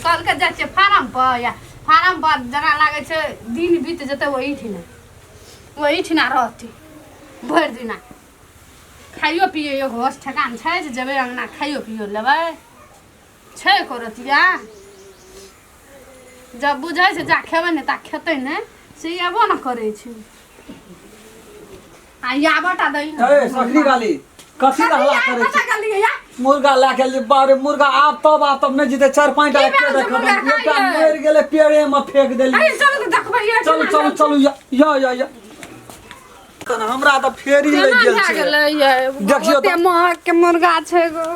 कहलकै जाइ छियै फार्म पर या फार्म पर जेना लागै छै दिन बीत जेतै ओहिठिना ओहिठिना रहतै भरि दिना खाइयो पियो होश ठेकान छै जे जेबै अङ्गना खाइयो पियो लेबै छै एको रतिया जब बुझै छै जा खेबै ने ता खेतै ने से एबो ने करै छै आ याबटा दै ने ए सखनी वाली कथी ला हल्ला करै कतऽ छी गेलियै या मुर्गा लए के एलियै बाप रे मुर्गा आब तब आब तब नहि जीते चारि पाँच टा की के भेल छै देखबै मुर्गा एकटा खाइए? मरि गेलै पेड़े मे फेंक देलियै अरे चलू तऽ देखबै ये चलू चलू चलू या या या या कन हमरा तऽ फेरी केना लागि गेल भए छै गेलै ये देखियौ ओते तऽ। महग के मुर्गा छै गो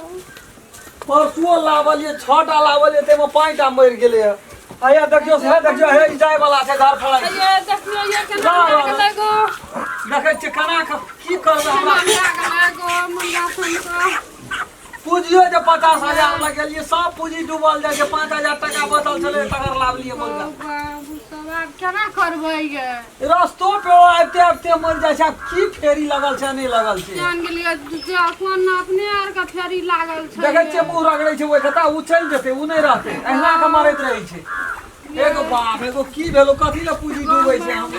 परसुओ लावलियै छओ टा लावलियै ताहिमे पाँच टा मरि गेलै हँ हैया देखियौ हे देखियौ हे ई जाय वाला छै घर फड़ाइ ये देखियौ ये केना ला, ला, भए गेलै गो देखै छियै केना कऽ की करबै केना हमरा भए गेलै गो मुर्गा सुन कऽ पूँजियो जे 50,000 लगेलियै सब पूँजी डूबल जाइ छै 5,000 टाका बचल छलै तकर लावलियै मुर्गा बाबू सब आब केना करबै ये रस्तो पे आबिते आबिते मरि जाइ छै आब की फेरी लगल छै नहि लगल छै जान गेलियै जे अपन अपने आर के फेरी लागल छै देखै छियै मुँह रगड़ै छै ओहि कता ओ चलि जेतै ओ नहि रहतै अहिना के मरैत रहै छै एगो बाप एगो की भेलो कथी लए पूंजी डूबै छै हम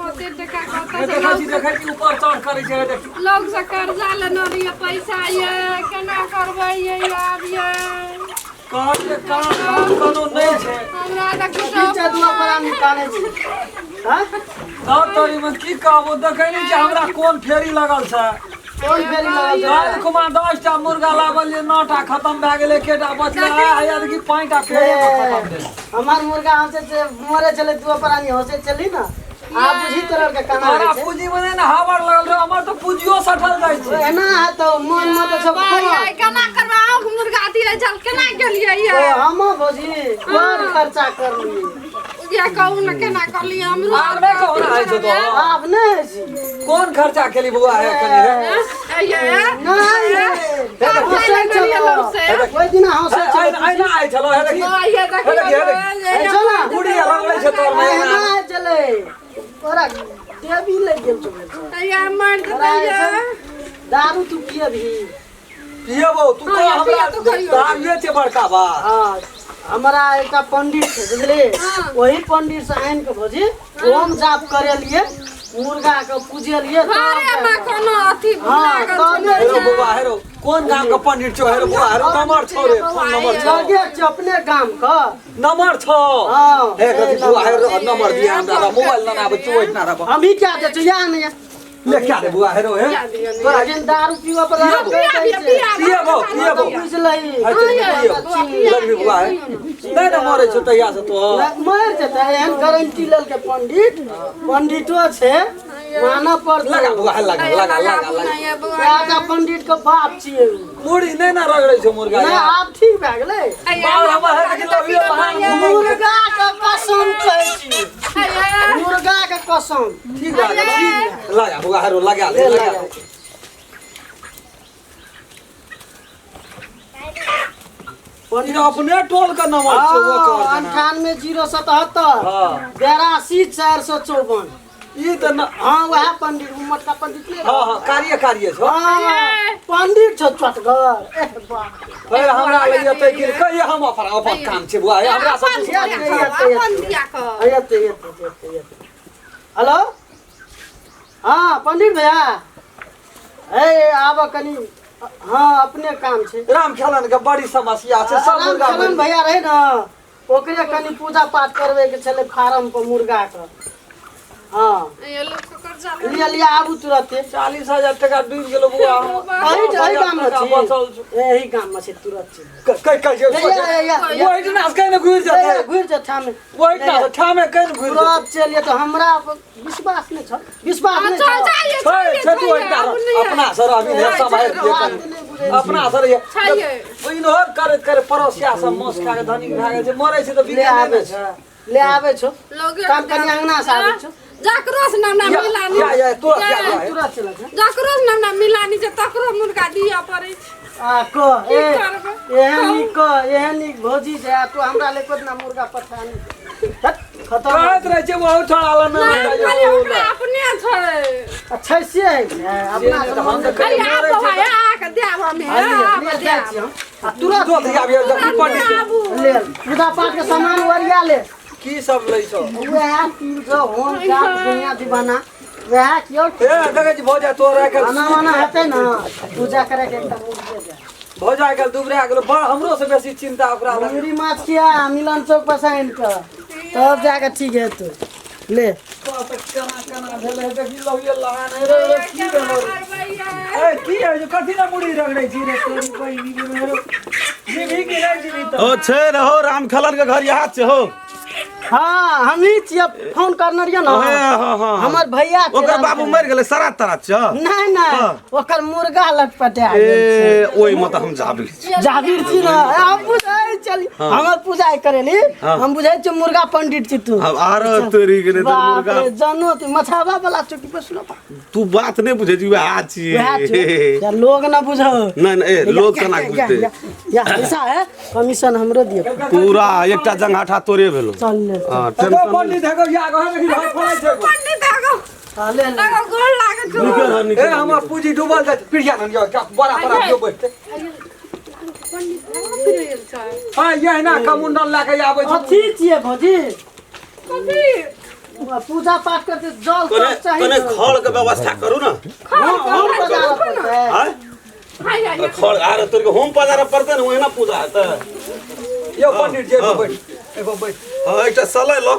ओते टका हे कतऽ देखै छी देखै छी ऊपर चढ़ करै छै हे देखी लोग से कर्जा लेने रहियै पैसा ये केना करबै ये आब ये कहलियै काम धाम कोनो नहि छै हमरा तऽ की किछो चदुआ पर आदमी कानै छी हँ तब तोरीमे की कहबो देखै नहि छै हमरा कोन फेरी लगल छै कोन फेरी लगल छै काल्हि खुमा 10 टा मुर्गा लाबल जे 9 टा खतम भए गेलै एकेटा बचलै आ हैया देखी 5 टा फेरे खतम भेल हमर मुर्गा हंसे छै मरे छलै दुआ प्राणी हंसे छली ना आब बुझी तोरा के केना तोरा होइ छै पूंजी मे नहि ने हावर लगल रहो हमर तऽ पूंजियो सठल जाइ छै एना है तो मन में तो सब भाई, आइ केना करबै आँख मुर्गा दिए छल केना गेलियै ये हम भौजी बड़ खर्चा करलियै ये कहू ने केना करलियै हमरो आब नहि कहू ने होइ छौ तो आब नहि होइ छै कोन खर्चा केली बौआ हे कनि रे ए ये नहि हंसै छलो ओहि दिना हंसै छलो ऐना आइ छलो हे देखी ये हे देखी हे देखी हे छौ ने बुढ़ी लगलै छै तोर मे एना आइ छलै तोरा टेबी लागि गेल छौ भेल ये मर तोरा जेतै ये दारू तू पियबही पियबो तू हाँ, कह ये हमरा पिया तू कहियो। दारुए छै बड़का बात हाँ हमरा एकटा पंडित छै बुझली हाँ। वही पंडित से आनि के भौजी ओम जाप करेलिए मुर्गा के पूजेलिए तब घरे में कोनो अथी हाँ, लागल तब छै हेरो बौआ हेरो कोन गाम के पंडित छौ हेरो बौआ हेरो नंबर छौ रे फोन नंबर छौ लगे छै अपने गाम के नंबर छौ हाँ, हे कथी से बौआ हेरो नंबर। नंबर दिया हमरा मोबाइल ना आबै छौ ओहिना रहब हम ही क्या दे छौ या नहीं ले क्या दे बुआ हेरो हे तोरा लेकिन दारू पीवा पर पियबो। पिया पिया पिया पियबो, पियबो। बुझलही अच्छा, पियबो। लगबी बुआ हे नहि ने मरै छौ तहिया से तो मरि जेतै एहन गारंटी लेलकै पंडित पंडितो छै मानऽ पड़तै लगा बुआ हे लगा लगा लगा लगा राजा पंडित के बाप छियै उ। मुड़ी नहि ने रगड़ै छौ मुर्गा नहि आब ठीक भए गेलै बाल हमर हे लेकिन लबियो बहान मुर्गा के कसम कहै छी मुर्गा के कसम ठीक भए गेल ठीक लगा बुआ हेरो लगा ले लगा ले ई अपने टोल के नंबर छौ वो कर देना। 98 077 82454 ई तऽ न हाँ वएह पंडित उ मोटका पंडित नहि हाँ हाँ कार्य कार्य छौ हाँ, पंडित छौ चटगर एह बाप फेर हमरा लग एतै कि कहिए हम अपन अपन काम छै बुआ हे हमरा सब अपन दिया कऽ एते एते एते एते हेलो हाँ पंडित भैया ए आब कनी हाँ अपने काम छै राम खेलन के बड़ी समस्या छै सब राम मुर्गा खेलन भैया रहे ने ओकरे कनी पूजा पाठ करबै के छलै फार्म पर मुर्गा के हाँ ये लोग के कर्जा लिया लिया आबू तुरते 40,000 टका डूबि गेलो बुआ एही एही गाम में टका बचल छी छौ। एही गाम में छै तुरत छै कै कै छै या, या, या, या। ओहिठिना से कहीं घुरि जेतै घुरि जा ठामे ओहिठिना से ठामे कहीं घुरि जेतै तुरत चलिए तऽ हमरा विश्वास नहि छल विश्वास नहि चल छल जाइए छै छै तू ओहिठिना रह। अपना से रहबी ने सब आबि जेतै अपना से रहिए छैहे। इनहोर करैत करैत पड़ोसिया सब मांस खा के धनिक भए गेल छै मरै छै तऽ ले बिकै आबै नहि छौ छै ले आबै छौ लोग काम कनि अंगना से आबै छौ जकरो से नाम ना या मिलानी या या तुरंत या या। तुरत चल जा जकरो से नाम ना मिलानी छै तकरो मुर्गा दिअ पड़ै छै आ क ए करबै? एहन नीक क एहन नीक भौजी छै आ तू हमरा ले कोतना मुर्गा पठानी हट, खतम कहैत रहै छै बहुत छोड़ा ला नहि खाली ना ओकरा अपने छै अच्छा से है छै अपना से नहि तऽ हम तऽ अरे कहियो आब मरै बौआ छै आके देब हमे हाँ, लिअ, आब लिअ, जाइ देब छी हम। आ तुरंत तुरंत आबियौ देखी पंडित के। आबू ले पूजा पाठ के सामान ओरिया ले की सब लै छौ वएह तिल सब होम जाप दुनिया दीवाना वएह कियो ए देखै छी भौजा तोर आइ काल्हि खाना वाना हेतै ने पूजा करे के एकदम उठे जाए भौजा आइ काल्हि दुबरा गेलो बड़ हमरो से बेसी चिंता ओकरा लग मुंगरी माछ किया मिलन चौक पर से आनि कऽ तब जाके ठीक हेतौ ले केना केना भेलै देखी लहुए लगा नहि रे रे की भेलो रे ए की है जो कथी ला मुड़ी रगड़ै छी रे तोरी बहिनी के मेरो जीभी की नहि जीभी तऽ ओ छै रहो राम खेलन के घर यहाँ छै हो हाँ हमही छियै फोन करने रहियै ने हाँ, हाँ, हाँ। हमर भैया छै ओकर बाबू मरि गेलै सरा तरा छ नहीं नहीं हाँ। ओकर मुर्गा लटपटा गेल ए ओहि मे तऽ हम जाबी छै। जाबिर छी ने ए, हम बुझै चली हमर पूजा करेली हाँ। हम बुझै छी मुर्गा पंडित छी तू अब आर तोरी गेलै तऽ बाप मुर्गा रे जानो तू मछावा वाला चौकी पर सुनो तू बात नहि बुझै छी वएह वएह छियै छौ। या लोग ना बुझो नहि नहि ए लोग केना बुझतै या ऐसा है कमीशन हमरो दियो पूरा एकटा जंघाठा तोरे भेलो चल ले हाँ एगो टेंशन पंडित एगो या गो देखी भाई फड़ै छै एगो। पंडित आगो हाँ, ले ले आगो गोर लागत छौ निकल हँ, ए निकल हमर पूंजी डूबल जाइ छै पिरिया न यौ बड़ा बड़ा दियौ बैठते पंडित आगो फिर गेल छै हां यही ना कमुंडल लए के आबै छै अथी छियै भौजी कथी पूजा पाठ करते जल कने सब चाही कने खड़ के व्यवस्था करू ना हाँ, होम पजारा पड़तै। आय हाय हाय खड़ आर तोर के होम पजारा पड़तै ने ओहिना पूजा हेतै यौ पंडित जी एगो हाँ। बैठ एगो बैठ हाँ एकटा सलै लो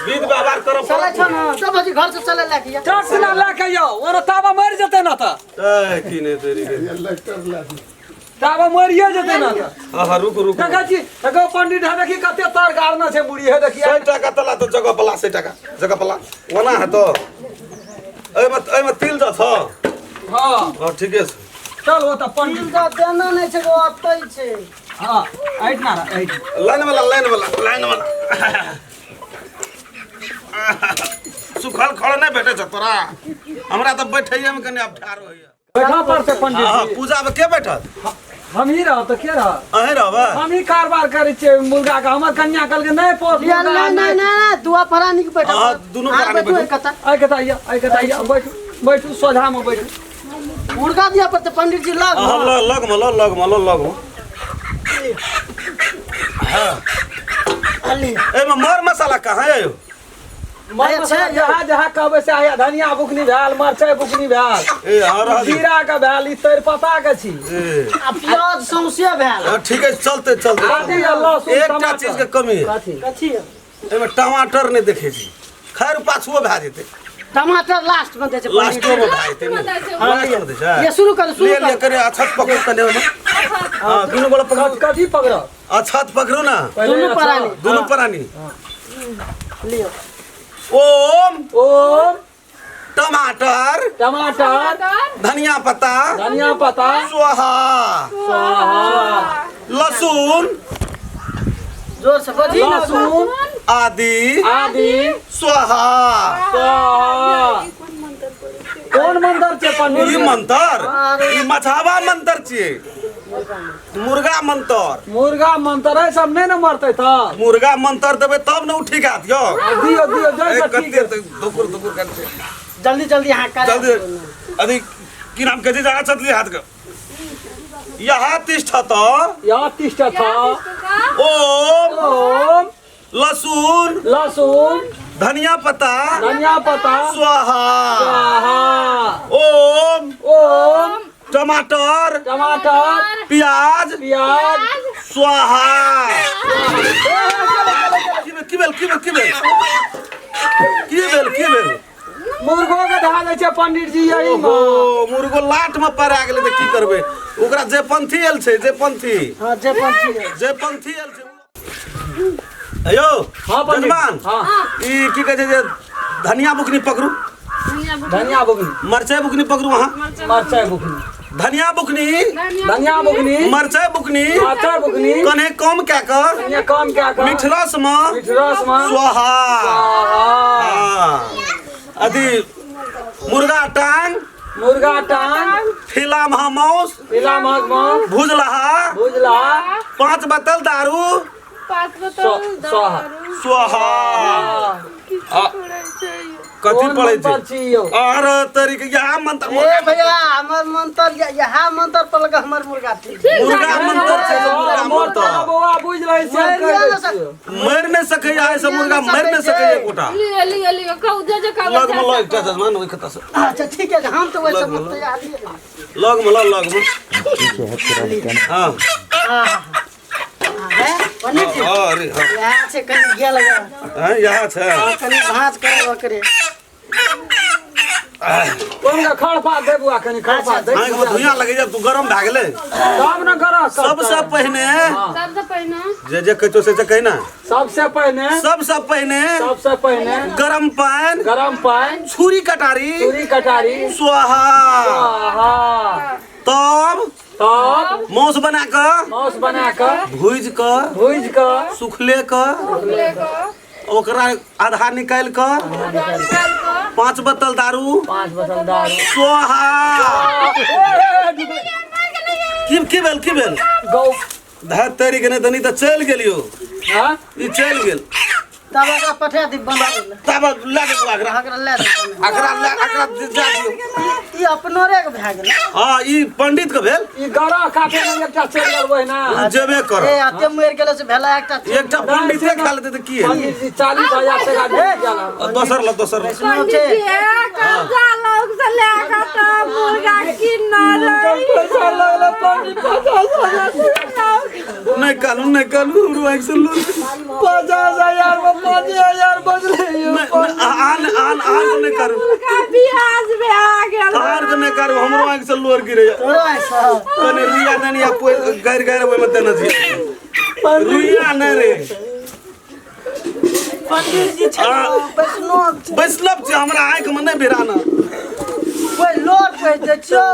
विध व्यवहार करऽ चलै छौ ने सब भौजी घर से चलै लए के चट सिना लए के यौ ओना ताबा मरि जेतै ना तऽ ए की नहि तोरी के ताबा मरिए जेतै ना तऽ हाँ हाँ रुक रुक देखै छी एगो पंडित है देखी कते तर गाड़ना छै मुड़ी है देखी 100 टाका तला तो जगह पला 100 टाका जगह पला ओना हेतो एहिमे एहिमे तिल द छ हाँ हाँ ठीके छै चल ओ तऽ पंडित तिल तऽ देना नहि छै ओ अतै छै हाँ ऐठ ना ऐठ लाइन वाला लाइन वाला लाइन वाला सुखल खड़ नहि भेटै छ तोरा हमरा तऽ बैठैये मे कनि अब ठाढ़ होइया बैठऽ पड़तै पंडित हाँ जी पूजा मे के बैठत हम ही रहब तऽ के रहब अहीं रहबै हम ही कारोबार करै छियै मुर्गा के हमर कन्या कहलकै नहि पोस या मुर्गा, नहीं नहीं नहीं दुआ परानी के बैठा हाँ, दुनू आर परानी बैठू बैठू। एक कता एहि के तऽ एहि के तऽ बैठू बैठू सोझा मे बैठू मुर्गा दिया पड़तै पंडित जी लग हाँ लग लग मे लग लग मे लग लग मे अली एहिमे मर मसाला कहाँ है यौ मर अच्छा, मसाला जहाँ जहाँ कहबै से आया धनिया बुकनी भेल मरचाइ बुकनी भेल ए हाँ रह दियौ। जीरा के भेल ई तेजपत्ता के छी ए आ प्याज सौंसे भेल हाँ, ठीक है चलते चलते आदि आ लहसुन एकटा टमाटर। चीज के कमी है कथी कथी एहिमे टमाटर नहि देखै छी खैर पाछुओ भए जेतै टमाटर लास्ट में दै छै लास्टो मे भए जेतै ने हाँ, लास्ट मे दै छै ये शुरू करू शुरू ले ले करू करे अछत पकड़ू तने ओहिमे हाँ दुनू गोला पकड़ू कथी पकड़ब अछत पकड़ू ना पहिले दुनू अच्छा। परानी। दुनू प्राणी लियो ओम ओम टमाटर टमाटर धनिया पत्ता धनिया पत्ता स्वाहा स्वाहा लहसुन जोर से बजी ना लहसुन आदि आदि स्वाहा स्वाहा कोन मंत्र छै पंडित ई मंत्र ई मछावा मंत्र छियै मुर्गा मंत्र मुर्गा मंत्र है सब नहीं ने मरते तऽ मुर्गा मंत्र देबै तब ने उ ठीक हैत यौ दियो दियो जय ए, से ठीक कते तऽ दुकुर दुकुर करते जल्दी जल्दी यहाँ कर जल्दी अभी की नाम कहै छै जरा चतली हाथ के यहाँ तिष्ठत यहाँ तिष्ठत ओम ओम लहसुन लहसुन धनिया पत्ता धनिया पत्ता स्वाहा स्वाहा ओम ओम टमाटर टमाटर प्याज प्याज स्वाहा की भेल की भेल की भेल की भेल की भेल की भेल मुर्गो के धा दै छै पंडित जी यही में ओहो मुर्गो लाट में पड़ा गेलै तऽ की करबै ओकरा जे पंथी आयल छै जे पंथी हाँ जे पंथी है। जे पंथी आयल छै यौ हाँ पंडित जजमान हाँ ई की कहै छै जे धनिया बुकनी पकड़ू धनिया बुकनी मरचाइ बुकनी पकड़ू अहाँ मरचाइ बुकनी धनिया बुकनी धनिया बुकनी मरचाइ बुकनी मरचाइ बुकनी कने कम कए कऽ कने कम कए कऽ मिठरस मे मिठरस मे स्वाहा स्वाहा हाँ। अथी मुर्गा टांग मुर्गा टांग फिला महा माउस पीला महक मांस भुजलहा भुजला पांच बोतल दारू पाँच बोतल स्वाहा दारू स्वाहा की करै छै कथी कोन पढ़ै मंत्र छै छी यौ अरे तोरी के यहाँ मंत्र ए भैया हमर मंत्र यह मंत्र पर लगा हमर मुर्गा ठीक मुर्गा मंत्र छै से मुर्गा मोर मंत्र तऽ बौआ बुझि रहै छै हम मरिया कहि ने दै छियौ। मरि नहि सकैया एहि से मुर्गा मरि नहि सकैया एकोटा लिअ लिअ लिअ कहू जे जे कहबै लग में लग एकटा जजमान ओहि खता से अच्छा ठीक है हम तो वैसे लग मत तैयार ही लग में लग लग में हाँ है पंडित जी हाँ अरे हाँ इएह छै कनि गेल ग हाँ यहाँ छै कनि भाँज करे ओकरे ओहिमे खड़ पात दे बुआ कनि खड़ पात दे आँखि में धुइयाँ लगैया तू गरम भए गेलै तब न करह सबसे पहिने सबसे पहिने जे जे कहै छौ से से कहि ना सबसे पहिने सबसे पहिने सबसे पहिने गरम पानि गरम पानि छुरी कटारी छुरी कटारी स्वाहा आहा तब तब मांस बना कऽ मांस बना कऽ भूजि कऽ भूजि कऽ सुखले कऽ ले कऽ ओकरा आधा निकालि कऽ 5 बोतल दारू 5 बोतल दारू स्वाहा की की भेल की भेल गौ धैत तेरी के नहि तऽ नहि तऽ चलि गेलियो हाँ ई चलि गेल तब ओकरा पठा दी बना ले तब लए गेल एकरा ओकरा ले दे एकरा लए एकरा जा दियौ ई अपनो रे के भए गेल हाँ ई पंडित के भेल ई गरह काटे में एकटा चलि गेल ओहिना जेबे कर ए अते मरि गेल से भेला एकटा एकटा पंडिते खा लेतै तऽ की हेतै पंडित जी 40,000 टका दे गेल आ दोसर ल दोसर ल वैष्णव छै कर्जा लोग से ले कऽ तऽ मुर्गा किनल पैसा लगल पंडित 50,000 नहि कहलू नहि कहलू हमरो आँखि से लोल 50,000 में 5,000 बचले यौ नहि, नहि, आन आन आन नहि करू ब्याज भए गेल आन के नहि करू हमरो आँखि से लोर गिरैया तोरो ऐसा कने रुइया नहि या कोइ गारि गारि ओहिमे देने छी रुइया नहि रे पंडित जी छै वैष्णव छै वैष्णव छै हमरा आँखि मे नहि भिड़ा न कोई लोर कहि दै छौ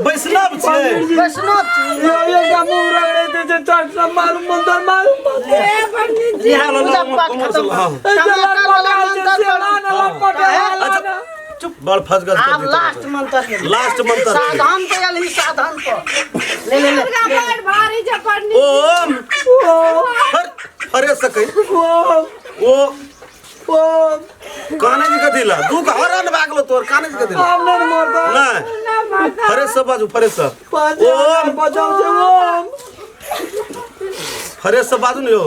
वैष्णव छै वैष्णव छै यौ एकटा मुँह रगड़े दै छै चट से मारू मंत्र मारू मंत्र ए पंडित जी इएह पूजा पाठ खत्म हाँ। टमाटर वाला मंत्र पढ़ू। अच्छा बड़ फसगस आब लास्ट मंत्र के लास्ट मंत्र छै। साधन पे आयल ही साधन पर ले ले ले मुर्गा बड़ भारी छै पंडित ओम फर फरे सकै ओ काने के कथी ला दुख हरण भए गेलो तोर काने के कथी ला नहीं फरे सब बाजू फरे सब ओम ओम फरे सब बाजू ने यो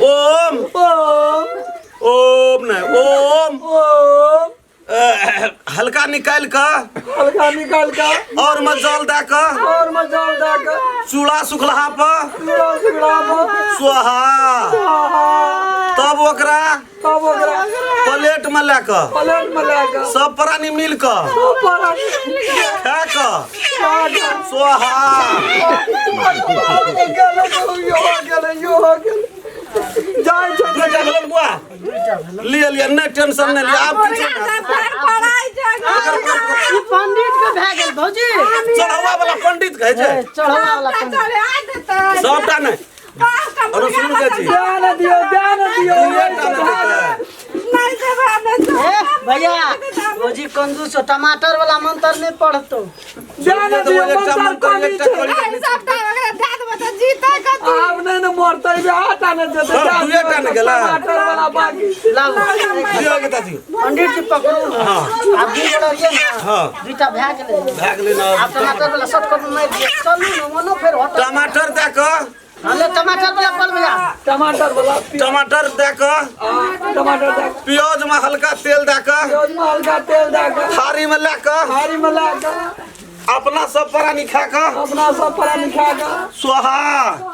ओम ओम ओम नहीं ओम ओम हल्का निकाल कऽ हल्का निकाल कऽ और में जल दए कऽ और में जल दए कऽ चूड़ा सुखलहा पर चूड़ा सुखलहा पर स्वाहा तब ओकरा तब ओकरा प्लेट में लए कऽ प्लेट में लए कऽ सब प्राणी मिल कऽ सब प्राणी खा कऽ स्वाहा जाइ छै दूटा भेलन बुआ लिअ लिअ नहि टेंशन नहि लिअ आब किछु नहि ई पंडित के भए गेल भौजी चढ़ौआ वाला पंडित कहै छै चढ़ौआ वाला पंडित सबटा नहि अरे सुनू चाची ध्यान दियौ ध्यान दियौ ए भैया भौजी कंजूस हो टमाटर वाला मंत्र नहीं पढ़तो ध्यान दियौ एकटा मंत्र मंत्र कमी एकटा छै करी आब नहि ने मरतै बे आटा ने जेतै सब दुए टा ने गेलै। टमाटर वाला बाकी छै। लाओ लिअ गे चाची पंडित जी पकड़ू हाँ। आब दू गोड़ा रहियै ने हाँ। दुईटा भए गेलै भए गेलै ने आब टमाटर वाला शॉर्टकट में मारि दियौ चलू ने मनो फेर होटल टमाटर दए कऽ हाँ, ले टमाटर वाला पल भैया टमाटर वाला टमाटर दए कऽ टमाटर दए कऽ प्याज में हल्का तेल दए कऽ प्याज में हल्का तेल दए कऽ थारी में लए कऽ थारी में लए कऽ अपना सब प्राणी खा कऽ अपना सब प्राणी खा कऽ स्वाहा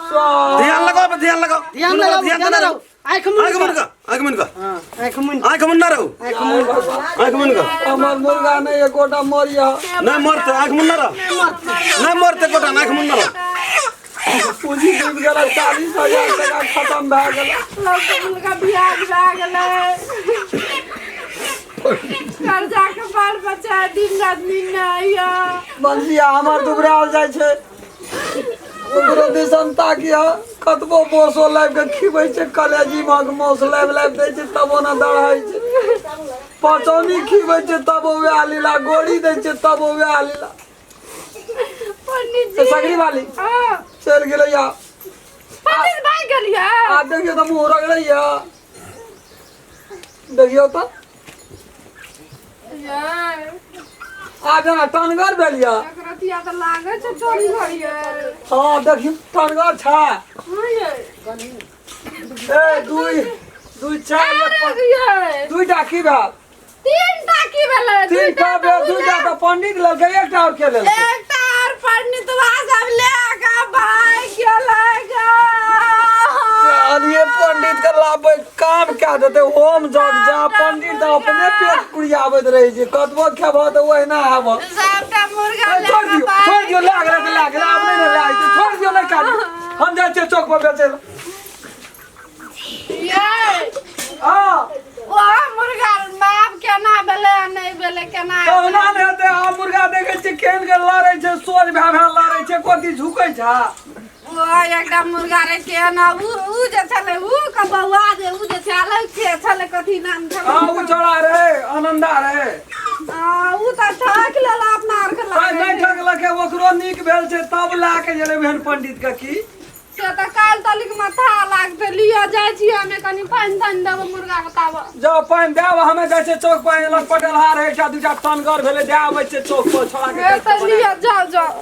स्वाहा ध्यान लगाओ ध्यान लगाओ ध्यान लगाओ ध्यान ध्यान देने लगाओ रहो आँख मुन आँख मुन कऽ आँख मुन कऽ हाँ आँख मुन आँख मुन ना रहो आँख मुन आँख मुन कऽ हमर मुर्गा नहि एकोटा मरिया नहीं मरते आँख मुन ना रहो नहीं मरते कोटा आँख मुन ना रहो पूंजी डूबि गेलै 40,000 टका खतम भए गेलै मुर्गा बियाह भए गेलै कर्जा के बाल बच्चा दिन रात नींद नहि आइया बंसिया हमर दुबराल जाइ छै ओकरो दिसन ताकिया कतबो बोसो लाबि कऽ खिबै छै कलेजी महक मौस लाबि लाबि दै छै तबो ने दढ़ै छै पचौनी खिबै छै तबो वएह लीला गोड़ी दै छै तबो वएह लीला पंडित जी सगरी वाली हाँ चलि गेलै या पंडित भाग गेलियै आ देखियौ तऽ मुँह रगड़ैया देखियौ तऽ ये आब जेना टनगर भेल यऽ। एक रतिया तऽ लागै छै चोरी घड़िए। हँ, देखियौ, टनगर छै। हाँ ये। ए, दुई दुई, चारि, एक, अरे पाँच। ये। दुईटा की भेल? तीनटा की भेलै? तीनटा भेल। दुईटा तऽ पंडित लेलकै, एकटा आओर के लेलकै? एकटा आओर पंडितवा सब ले के भागि गेलै गे। कहलिए पंडित के लाबै काम कए देतै। होम जग जा, पंडित तऽ अपने पेट कुरियाबैत रहै छै। कतबो खेबह तऽ ओहिना हेबह। सबटा मुर्गा ए, ले छोड़ के दियौ, भागि छोड़ दियौ। लए गेलै तऽ लए गेलै, आब नहि ने लए जेतै। छोड़ दियौ, नहि काटू। हम जाइ छियै चौक पर बेचै लए। ये। हँ। ओ मुर्गा बाप केना भेलै आ नहि भेलै केना? कहुना नहि हेतै। आ मुर्गा देखै छियै केहन के लड़ै छै, सोझ भए भए लड़ै छै, कोती झुकै छै। ओ एकटा मुर्गा रे केना उ जे छलै, उ के बौआ जे उ जे छलै, के छलै, कथी नाम छलै? हँ, उ छोड़ा रहे, आनंदा रहे। आ, उ तऽ ठकि लेला अपना आर के। आइ नहि लागै ठकलकै, ओकरो नीक भेल छै तब लए के गेलै ओहन पंडित के की। से तऽ काल्हि तलिक माथा लागतै। लिअ, जाइ छी हमे, कनि पानि तानि देबै मुर्गा के ताबऽ। जाओ, पानि देब। हमे जाइ छियै चौक पर, लग पटेलहा रहै, एकटा दूटा टनगर भेलै, दए आबै छियै चौक पर छोड़ा के। हे, तऽ लिअ, जाउ जाउ।